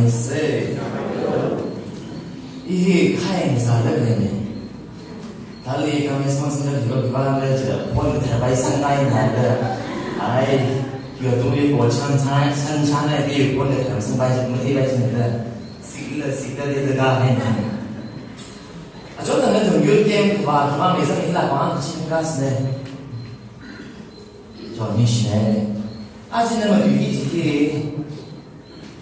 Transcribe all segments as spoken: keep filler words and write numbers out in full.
Say. Ihi khai ngasāda leine. Thāli kami sāsangda hilo kivang le je, phone katharpai sāngai nada. Ai, yo tuli ko chang chang, chang chang na di phone kathar sāpai je, matheipai je nada. Sikla sikda de da ga hai na. Achon na nathum youth camp kavā, kavā mei zang ila pang chin gas ne. Chon ni shine. Achi na matui hi chi hi.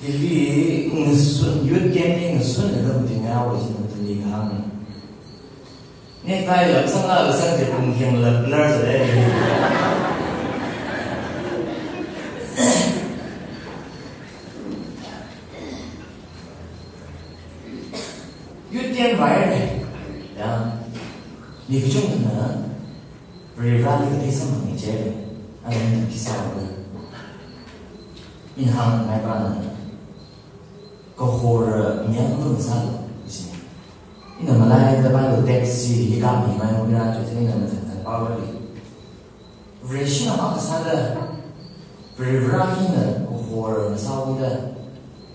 Hili ngasun, youth camp hi ngasun da dam ting ya wa jin tuni kahāng. Necktie lam sangla lam sang je pung hiang la blur je le. Youth camp vai ne. Ya. Ni kachungkhana Varivarali kathei samphang ni je. Ani na kisa wa. Ina hāngngai pa na. Kahor, uh, mi akha nung sālu, ishi. Ina malaida Bible text chi hi kam hi mai mukira tu ina mathang thang pao li. Vareshina makasāda, Varivara hina kahor ngasāwuida,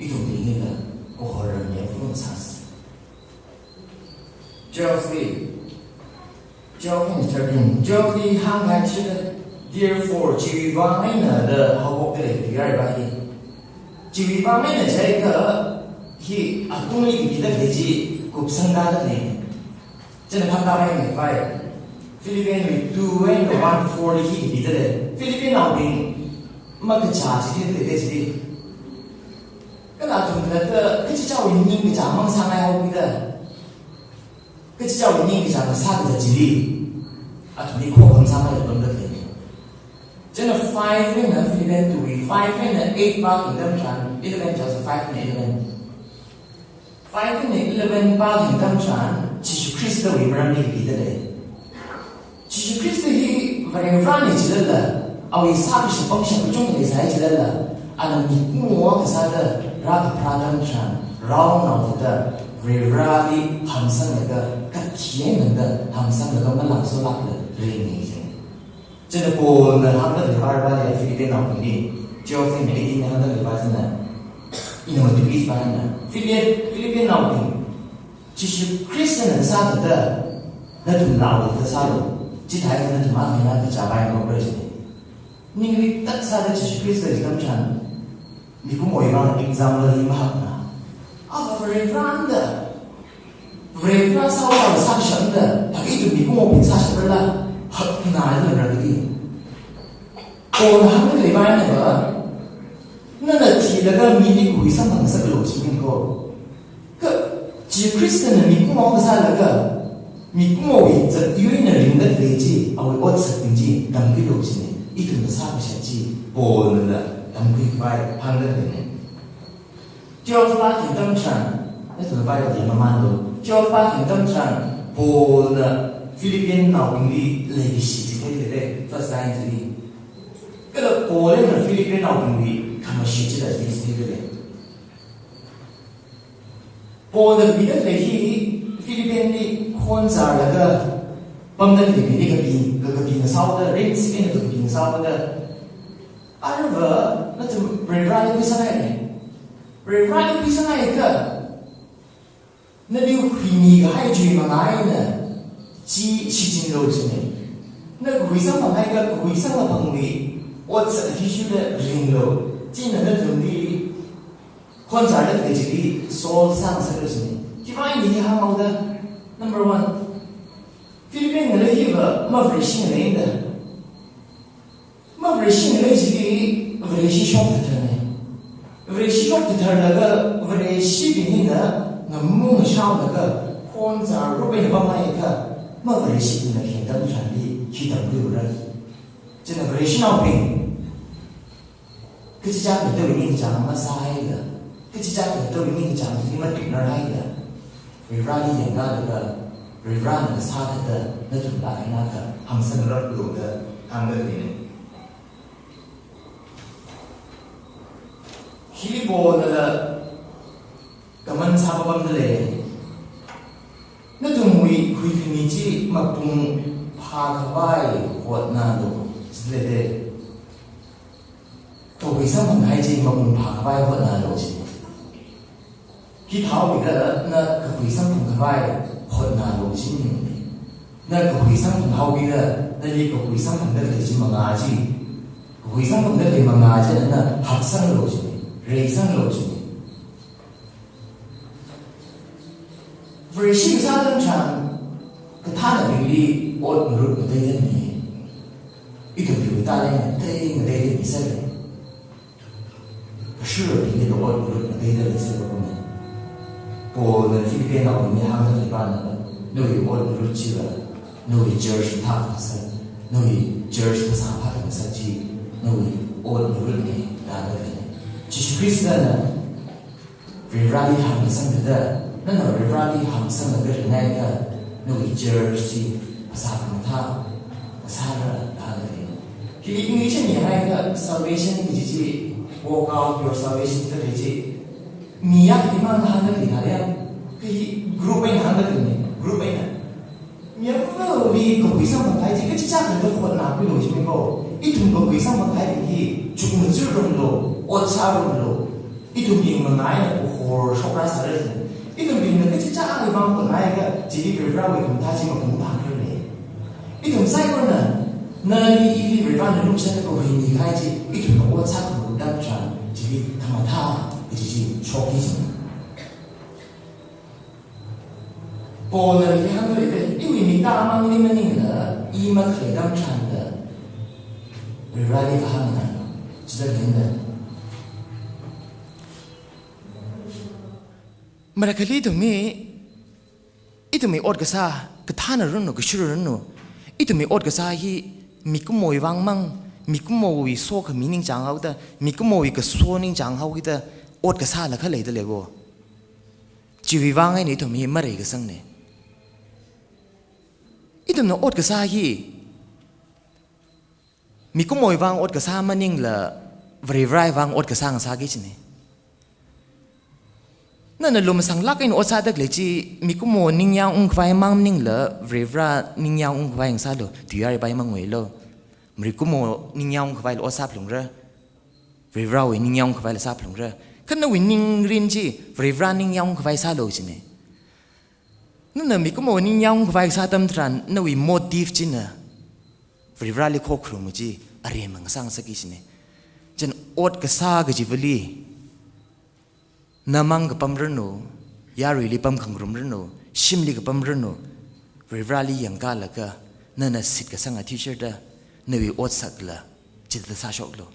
ithumli hina kahor mi akha nung sāsi. Twelve li. Twelve and thirteen. Twelve li hānghai chida, therefore, chiwui vang eina da haophokda lei, tiyar ba hi. Chiwui vang eina jiakha hi atungli kapida lei chi kupsangda lei. China phākta mai ni five. Philippians two and one four li hi kapida lei. Philippine naobing makachā chithei lei lei chi. Kala athum khalatta kachichāwui ningkachā mang sāngai haokida. Kachichāwui ningkachā kasā kaja chili. Athumli khokham sāngai pamda lei. China five eina Philippians two wui five eina eight pākhayang atam tharan, eleven, just five eina eleven. Five eina eleven pākhayang atam tharan, Jishu Khristawui maramli kapida lei. Jishu Khrista hi Varivarana chilala, awui sākashap pangshap kachungkha leisai chilala, ana mikumo akha sāda rākapharā atam tharan, raonao thāda Varivarali hamsanglaga, kathi eina da hamsanglaga malangsolākla ringi jing. China Paulna hāngda leiva pa li Philippian naobingli, twelve eina eighteen na hāngda leiva china, ina matuili pa na. Philip-, Philippian naobing, Jishu Khristana sāda da, nathumla da sālu. Chithāda nathum akha eina kachāpai ngokra jine. Ningli tak sāda Jishu Khrista jitam chan, mikumowui vang example hi mahakna. Ava Varivarana da, Varivara sāva sāshapda, thāki ithum mikumobing sāshapla, hakna ithum rākadi. Kona hāngda leiva na va, nana thilaga mili kahui samphang sālu chi ko. Kha, Jishu Khristana mikumo akha sālaga, mikumowui zatyuina ringda lei chi, awui otsakbing chi, tamkhuilu jine, ithumna sākashap chi, Paulna tamkhuipai hāngda leine. Twelve pākhayang atam tharan, nathum Bible yangmamanlu. Twelve pākhayang atam tharan, Paulna Philippian naobingli leikashi chithei lei, first line chili. Kala Paulna Philippian naobingli khamashit chila chithei lei. Paulna kapida lei hi Philippianli khon zārlaga pamda leibingli kapi, ka-, kapi ngasāoda, rinsi eina kapi ngasāoda. Arava, nathum Varivarali khuisanghaire. Varivarali khuisangakha, nali huimi kahai chiwui manga eina chi shichinlu jine. Na kahui samphangakha, kahui samkaphangwui otsak athishurda ringlu. China nathumli khon zārda lei chili solve sāngasaklaga jine. Khiwui vang hi hānghaoda, number one, Philippian ngalei hiva mavareshi ngalei da. Mavareshi ngalei chili Vareshi shok thāthāne. Vareshi shok thāthālaga Vareshibing hina ngamu ngashaolaga khon zārup eina pamhaiakha, mavareshibingna khengtam tharanli khi tamkhuiura. China Vareshinaobing, kachichā kathāwui ningkachāng masāhaila, kachichā kathāwui ningkachāng chi matuknarhaila, Varivarali yanglaga, Varivarana kasā thāda nathumla eina akha hamsangrarlu da hāngda leine. Hili Paulnala comment sāpapamda lei. Nathumwui huikhami chi mapung phākhavai hotnalu, jilei de. Kahui samphang kahai chi mapung phākhavai hotnalu chi. Hithāhaokida na kakhui samphang khavai hotnālu jina. Na kakhui samphang haokida, nali kakhui samphangda khalei chi mangā ji. Kakhui samphangda khalei mangā china na haksanglu jina, reisanglu jina. Vareshi kasā atam tharan, kathānabingli ot ngarut ngateida mi. Ithumwui talent ngatei ngateida mi sālei. Kashurabingli ot ngarut ngateida leisālaga kumna. Paulna Philippianaobingli hāngda khalei pāna, nawui ot ngarut chila, nawui church mathāngasak, nawui church phasā phāngasak chi, nawui ot ngarutna da hāngda lei. Jishu Khristana Varivarali hamsang thāda, nana Varivarali hamsanglaga ringhaiakha, nawui church chi phasā khamathā ngasāra da hāngda lei. Hili English eina yangakha salvation kaji chi, work out your salvation kaji chi, mi akhali mang hāngda leina ya, kha hi group eina hāngda leina, group eina. Mi akhali kakhui samphang kahai chi kachichā khalatta hotnākhuilu jimiko. Ithum kakhui samphang kahai hi chukmajā ngarumlu, ot sāngarumlu. Ithumwui mangā eina kahor shokra sāra jina. Ithumwui na kachichā kahai vang hotnāakha, chili Varivarawui khamathā chi mapung phākharane. Ithum saikorana, nali ili Varivarana lumashanlaga huimi kahai chi, ithumna ot sākhangarum atam tharan, chili khamathā kaji chi shokki jina. Paulna hili hāngda lei, iwui mikta amangli maningla, i makhalei atam tharan da, Varivarali kahāngna, chithāda lei da. Marakhali ithumwui, ithumwui ot kasā, kathāna ranu, kashura ranu, ithumwui ot kasā hi mikumowui vang mang, mikumowui sokhami ningchāng haoda, mikumowui kaso ningchāng haokida, ot kasāla khalei da lei ko. Chiwui vang eina ithum hi mareikasangna. Ithumna ot kasā hi, mikumowui vang ot kasā maningla, Varivarawui vang ot kasā ngasāki jina. Nana lumashanglāk eina ot sāda khalei chi, mikumo ningyāng ungkhavai mang maningla, Varivara ningyāng ungkhavai ngasālu, tuiyār hipai manguilu. Mikumo ningyāng ungkhavaila ot sāphalungra. Varivarawui ningyāng unghavaila sāphalungra. Kha nawui ningrin chi, Varivara ningyāng ungkhavai sālu jina. Nana mikumo ningyāng ungkhavai sā atam tharan, nawui motive china Varivarali khokharum chi, aremma ngasāngasakki jina. Chieina ot kasā kajivali, namang kapam ranu, yaruili pamkhangarum ranu, shimli kapam ranu, Varivarali yangkalaga, nana shitkasang athishurda, nawui otsakla, chithāda sāshoklu.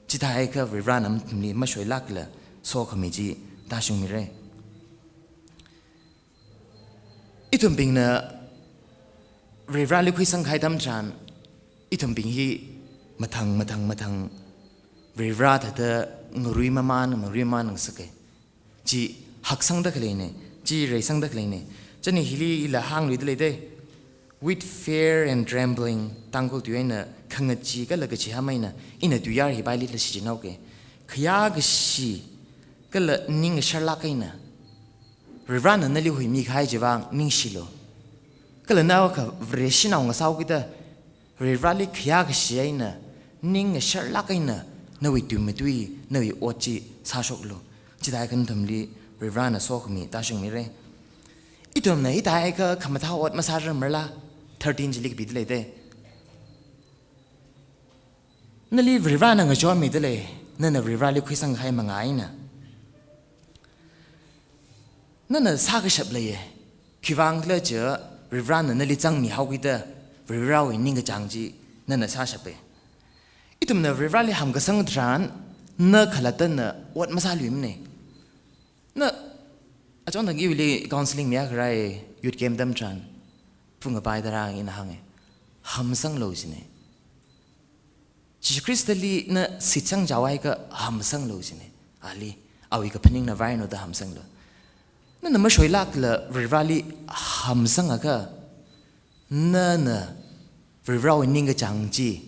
Chithāhaiakha Varivarana nathumli mashoilākla, sokhami chi tāshungmira. Ithumbingna Varivarali khuisangkahai atam tharan, ithumbing hi mathang, mathang, mathang, Varivara thāda ngarui mamān, ngarui mamān ngasaka. Chi haksangda khaleina, chi reisangda khaleina. Chieina hili ila hāngluida leida. With fear and trembling, Tangkhul tui eina khangachee kala kachiham eina, ina tuiyār hipailila shichinhaoka. Khayākashi kala ningasharlāk eina, Varivarana nali huimikahai chivang ningshilu. Kala na akha Vareshinao ngasāhaokida, Varivarali khayākashi eina, ningasharlāk eina, nawui tuimatui, nawui ot chi sāshoklu. Chithāhaiakha nathumli Varivarana sokhami tāshungmira. Ithumna hithāhaiakha khamathā ot masārarmarla, thirteen chili kapida leida. Nali Varivarana ngachonmida lei, nana Varivarali khuisangkahai manga eina. Nana sākashap leiya, khiwuivang khala chiakha Varivarana nali zangmihaokida, Varivarawui ningkachāng chi nana sāshapa. Ithumna Varivarali hamkasang tharan, na khalattana ot masāluimana. Na, achonthang iwuili counseling miakharai, youth camp atam tharan, phung apai tharan ina hānga, hamsanglu jina. Jishu Khristali na shitsangchaohaiakha hamsanglu jina. Ali, awui kaphaningna vairanu da hamsanglu. Nana mashoilākla Varivarali hamsangakha, nana Varivarawui ningkachāng chi,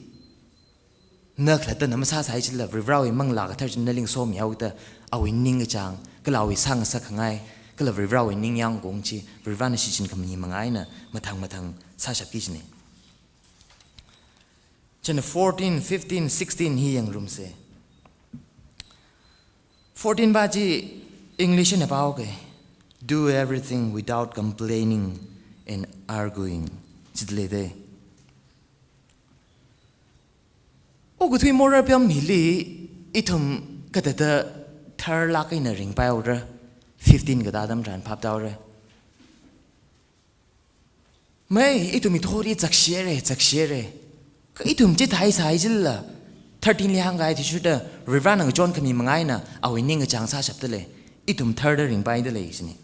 na khalattana masāsai chila Varivarawui Manglā Kathara china nali ngasomihaoda, awui ningkachāng, kala awui sāngasakkhangai, kala Varivarawui ningyāng ungkhaung chi, Varivarana shichinkhami manga eina, mathang mathang sāshapki jina. Chieina fourteen, fifteen, sixteen hi yangngarumsa. Fourteen pa chi, English na pao ke, "Do everything without complaining and arguing." Chithāda leide. Okathui morei apam hili ithum kathāda tharlāk eina ringpaihaora, fifteen kathā atam tharan phap tāhaora. Mai, ithum hi thot hi chakshire, chakshire. Kha ithum chithāsai jilala, thirteen li hāngkahai athishurda, Varivarana ngachonkhami manga eina awui ningkachāng sāshapda lei. Ithum tharda ringpaida lei jine.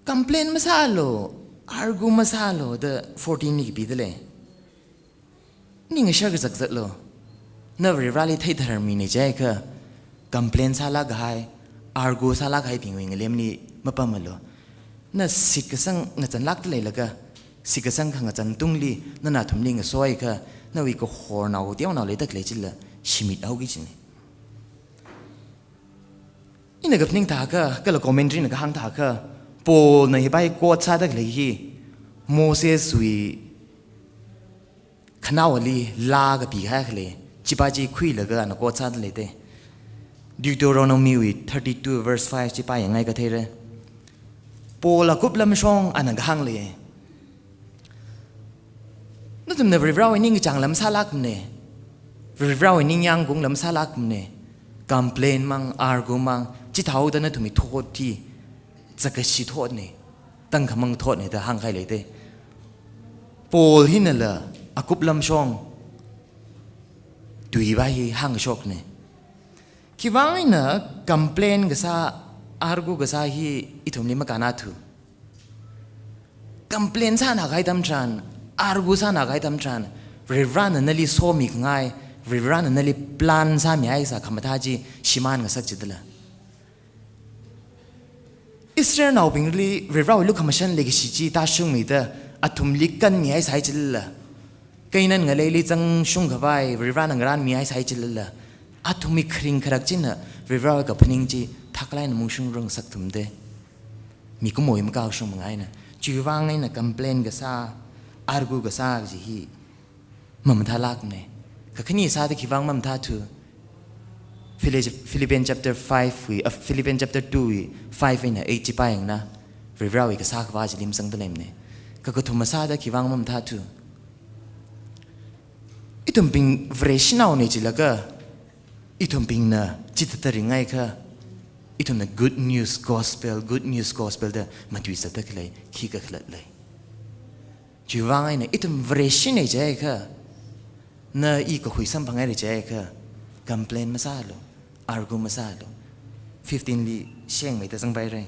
Complain masālu, argue masālu da fourteen li kapida lei. Ning ashar kazakzaklu. Na Varivarali theitharmine jiakha, complain sālāk kahai, argue sālāk kahaibingwui ngalemli mapamlu. Na shitkasang ngazanlākda leilaga, shitkasang khangazan tungli, nana athumli ngasoakha, nawui kahornao teonao leida khalei chila, shimithaoki jine. Ina kaphaning thākha, kala commentary na kahāng thākha, Paulna hipai quote sāda khalei hi, Moseswui khanaowali laa kapikahai khalei, chipa chi khuilaga ana quote sāda leide. Deuteronomy wui thirty-two verse five chipa yangngaikha theira. Paul akup lamshong ana kahāng lei. Nathumna Varivarawui ningkachāngla masālākmane. Varivarawui ningyāng kungla masālākmane. Complain mang, argue mang, chithāhaoda nathumwui thot hi, chakashi thotne, tangkhamang thotne da hāngkahai leide. Paul hinala akup lamshong tui va hi hāngshokne. Khiwuivang eina complain kasā, argue kasā hi ithumli makannathu. Complain sānakahai atam tharan, argue sānakahai atam tharan, Varivarana nali somikhangai, Varivarana nali plan sāmihaisā khamathā chi shimānngasak chidala. Israelnaobingli Varivarawui lukhamashan leikashi chi tāshungmida athumli kanmihaisai chilala, Canaan ngaleili zangshung khavai Varivarana ngarānmihaisai chilala, athumwui kharing kharak china Varivarawui kaphaning chi thakleina mungshungrungngasak thumde. Mikumowui makashung manga eina, chiwuivang eina complain kasā, argue kasā kaji hi mamathālākmane. Kakhane sāda khiwuivang mamathāthu. Philip-, Philippians chapter five wui, uh, Philippians chapter two wui five eina eight chipa yangna, Varivarawui kasā khavā chili mazangda leimane. Kakathuma sāda khiwuivang mamathāthu. Ithumbing Vareshinaone jilaga, ithumbingna chithāda ringakha, ithumna good news gospel, good news gospel da matuizatda khalei khikha khalat lei. Chiwuivang eina ithum Vareshine jiakha, na i kahui samphangra jiakha, complain masālu, argue masālu. Fifteen li shengmeida zangpaira.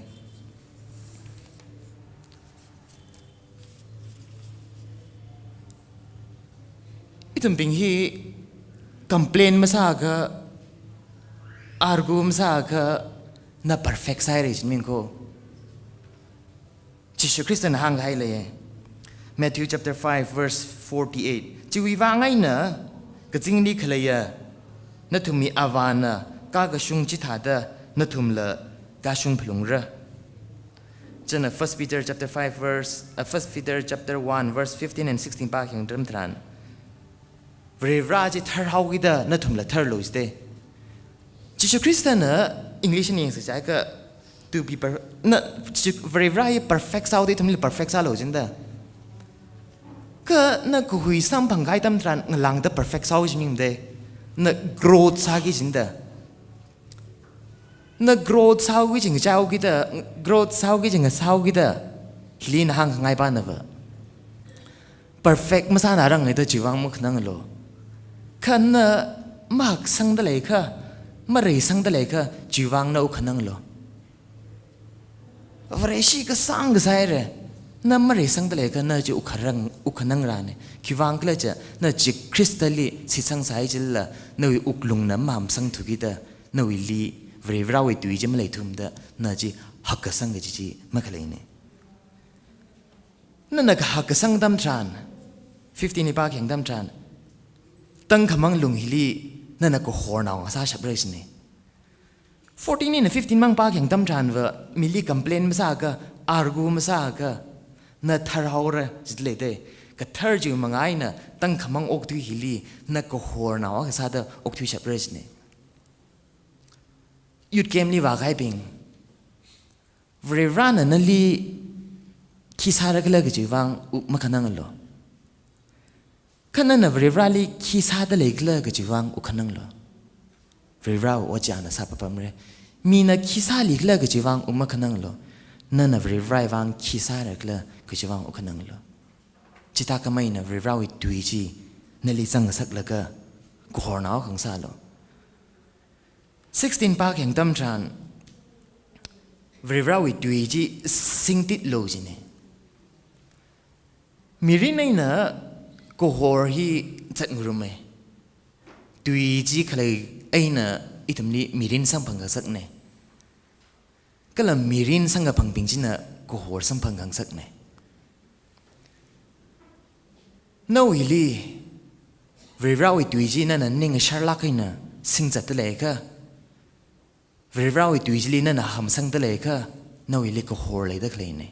Ithumbing hi complain masāakha, argue masāakha, na perfect sāhaira jiming ko. Jishu Khristana hāngkahai lei. Matthew chapter five verse forty-eight. Chiwuivang eina kazingli khaleiya nathumwui Avāna kakashung chithāda nathumla kashung phalungra. China First Peter chapter five verse, uh, First Peter chapter one verse fifteen and sixteen pākhayang atam tharan, Varivara chi tharhaokida nathumla tharlu jide. Jishu Khristana English li yangsa jiakha, to be per-, na, Jishu, Varivara hi perfect sāhaoda ithumli perfect sālu jinda. Kha na kahui samphangkahai atam tharan ngalāngda perfect sāhao jimingde. Na growth sāki jinda. Na growth sāhaoki jing sāhaokida, growth sāhaoki jing sāhaokida, hili ina hāngkhangai pānava. Perfect masānarangna da chiwuivang makhananglu. Kha na mahaksangda leiakha, mareisangda leiakha, chiwuivang na ukhananglu. Vareshi kasāng kasā haira, na mareisangda leiakha na chi ukharang, ukhanangrane. Khiwuivang khala jiakha, na chi Khristali shitsangsai jilala, nawui wuklungna mahamsangthukida, nawuili Varivarawui tui chi maleithumda, na chi hakkasang kaji chi makhaleine. Nana kahakkasang atam tharan, fifteen li pākhayang atam tharan, tangkhamang lung hili nana kahornao ngasāshapra jine. Fourteen eina fifteen mang pākhayang atam tharanva, mili complain masāakha, argue masāakha, na tharhaora jida leide. Kathar chiwui manga eina tangkhamang okathui hili na kahornao akha sāda okthuishapra jine. Youth camp li vākahaibing, Varivarana nali khi sāra khala kajiwui vang uk makhananglu. Kha nana Varivarali khi sāda lei khala kajiwui vang uk khananglu. Varivarawui ot chi ana sāpapamra. Mina khi sāli khala kajiwui vang uk makhananglu. Nana Varivarawui vang khi sāra khala kajiwui vang uk khananglu. Chithākhameina Varivarawui tui chi nali zangngasaklaga kahornao khangasālu. Sixteen pākhayang atam tharan Varivarawui tui chi singtitlu jina. Mirin eina kahor hi zatngaruma. Tui chi khalei eina ithumli mirin samphang ngasakna. Kala mirin samkaphangbing china kahor samphang ngasakna. Nawuili Varivarawui tui chi nana ningasharlāk eina singzatda leiakha, Varivarawui tui chili nana hamsangda leiakha, nawuili kahor leida khaleina.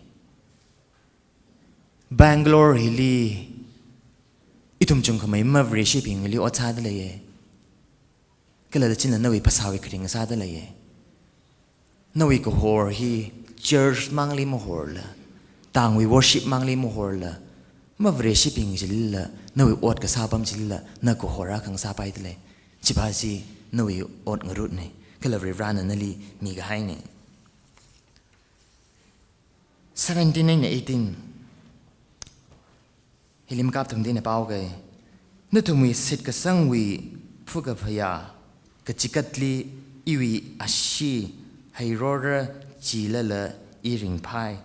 Bangalore hili ithum chungkhamei mavareshibingli ot sāda leiya. Kala china nawui phasāwui kharing sāda leiya. Nawui kahor hi church mangli mahorla, tangwui worship mangli mahorla, mavareshibing chilila, nawui ot kasā apam chilila, na kahor akha ngasāpaida lei. Chiva chi nawui ot ngarutna, kala Varivarana nali mikahaina. Seventeen eina eighteen. Hili makapthuda ina pao kei. Nathumwui shitkasangwui phukaphayā kachikatli iwui ashee heirora jilala i ringphai.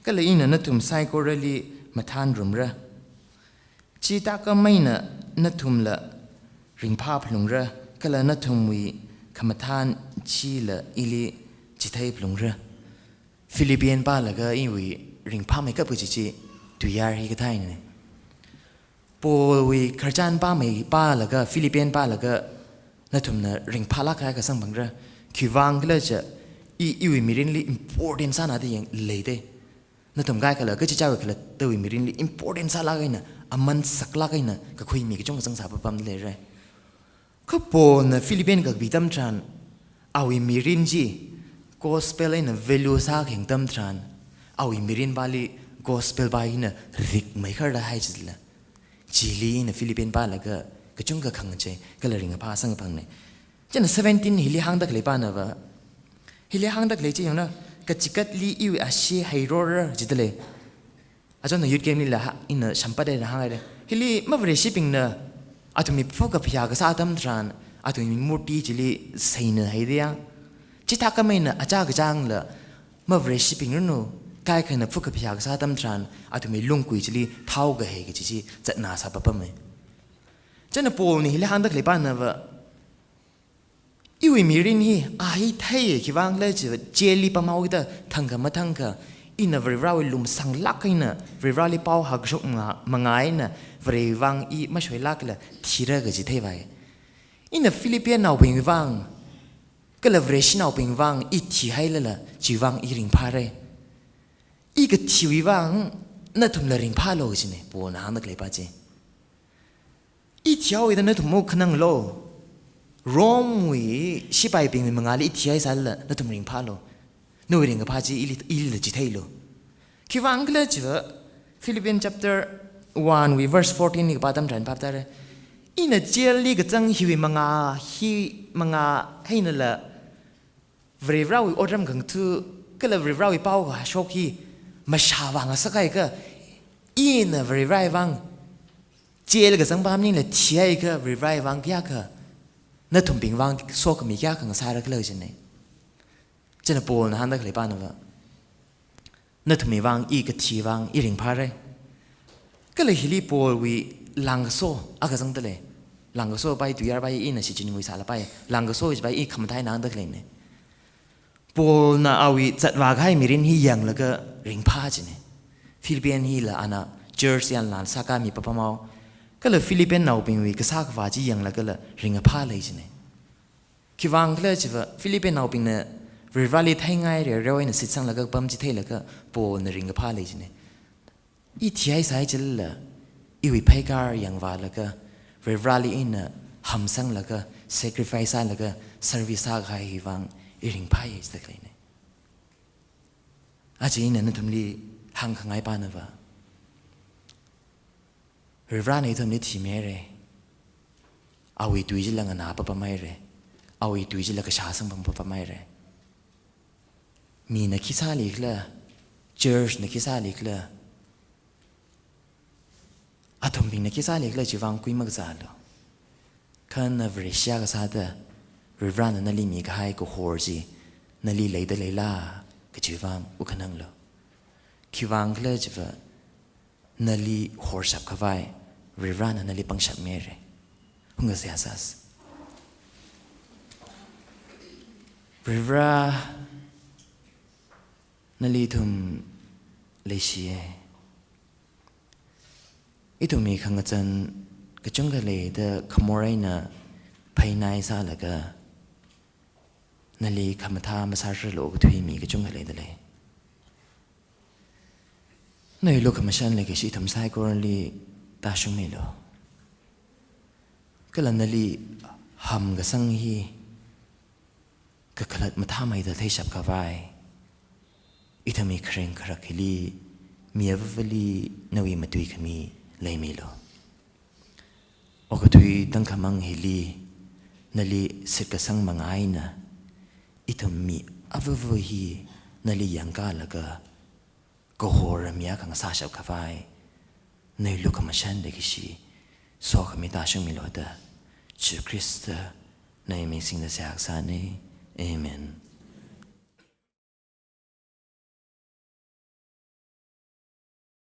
Kala ina nathum saikorali mathānrumra. Chithākhameina nathumla ringphāphalungra, kala nathumwui khamathān chila ili chitheiphalungra. Philippian pālaga iwui ringphāmeikap kaji chi tuiyār hikathā eina. Paulwui khararchan pāmei pālaga, Philippian pālaga, nathumna ringphālāk kahai akha samphangra. Khiwuivang khala chiakha, i, iwui mirinli important sāna da yang leida. Nathum kaikhala, kachichāwui khalattawui mirinli important sālāk eina, aman saklāk eina, kakhuimi kachungkha zangsā papamda leira. Kha Paulna Philippian kakapi atam tharan, awui mirin chi gospel eina value sākhayang atam tharan, awui mirin pāli gospel pā hina rikmeikharda hai chila. Chili ina Philippian pālaga kachungkha khangachei, kala ringkaphā samkaphangna. China seventeen hili hāngda khalei pānava. Hili hāngda khalei chi yangna, kachikatli iwui ashee heirora jida lei. Achonna youth camp lila ha, ina shampatda hānghaira. Hili mavareshibingna athumwui phukaphayā kasā atam tharan, athumwui murti chili seina haida ya. Chithākhameina achā kachāngla mavareshibingranu, kaikhana phukaphayā kasā atam tharan, athumwui lungkui chili thao kahai kaji chi zatna sāpapama. China Paulna hili hāngda khalei pānava, iwui mirin hi, a hi theiya khiwuivang khala chiakha jail li pamhaokida thangkha mathangkha, ina Varivarawui lumsanglāk eina, Varivarali pao hāngkashok manga, manga eina, Varewui vang i mashoilākla thira kaji theivai. Ina Philippian naobingwui vang, kala Vareshinaobingwui vang i thihailala, chiwui vang i ringphāra. I kathiwui vang, nathumla ringphālu kajina, Paulna hāngda khalei pā chi. I thihaoda nathum uk khananglu. Romewui shipaibingwui mangāli i thihaisālala nathum ringphālu. Nawui ringkaphā chi ili, ilila chitheilu. Khiwuivang khala chiakha Philippians chapter one wui verse fourteen li kapā atam tharan phap tāra. Ina jail li kazang hiwui mangā, hi mangā heinala Varivarawui otram khangatha, kala Varivarawui pao kahāngshok hi mashāvā ngasakhaiakha, ina Varivarawui vang jail kazang apam maningla thihaiakha, Varivarawui vang kayākha, nathumbing vang sokhami kayākha ngasāra khala jina. China Paulna hāngda khalei pānava, nathumwui vang i kathi vang i ringphāra. Kala hili Paulwui langkaso akha zangda lei. Langkaso pai tuiyār pai ina shichin ngui sālapai. Langkaso chipai i khamathā eina hāngda khaleina. Paulna awui zatvā kahai mirin hi yanglaga ringphā jina. Philippian hila ana church yanlan sākami papamhao. Kala Philippian naobingwui kasā khavā chi yanglagala ringkaphā lei jina. Khiwuivang khala chiakha Philippian naobingna Varivarali theingai rereo eina shitsanglaga pam chi theilaga Paulna ringkaphā lei jina. I thihaisai chilala, iwui pheikar yangvālaga, Varivarali ina hamsanglaga, sacrifice sālaga, service sākahai hi vang, I ringphai sāda khaleina. Aja ina nathumli hāngkhangai panava, Varivarana ithumli thimeira. Awui tui chila nganā papamhaira. Awui tui chila kashā sangpam papamhaira. Mina khi sālikhala, church na khi sālikhala, athumbingna khi sālikhala chiwui vang kui makazālu. Kha na Vareshi akha sāda, Varivarana nali mikahai kahor chi nali leida leila kajiwui vang ukhananglu. Khiwui vang khala chiva, nali horshap khavai Varivarana nali pangshapmira. Hungaseihā sāsa. Varivara, nali ithum leishiya. Ithumwui khangachān kachungkha leida khamor eina phainai sālaga, nali khamathā masārarlu kathui mi kachungkha leida lei. Nawui lukhamashan leikashi ithum saikorali tāshungmilu. Kala nali hamkasang hi kakhalat mathāmeida theishap khavai, ithumwui kharing kharak hili, mi avavali nawui matuikhami leimilu. Okathui tangkhamang hili, nali shitkasang manga eina, ithum mi avava hi nali yangkalaga, kahor mi akha ngasāshap khavai, nawui lukhamashan leikashi sokhami tāshungmilu da, Jishu Khrista nawui ming singda seihā kasāna. Amen.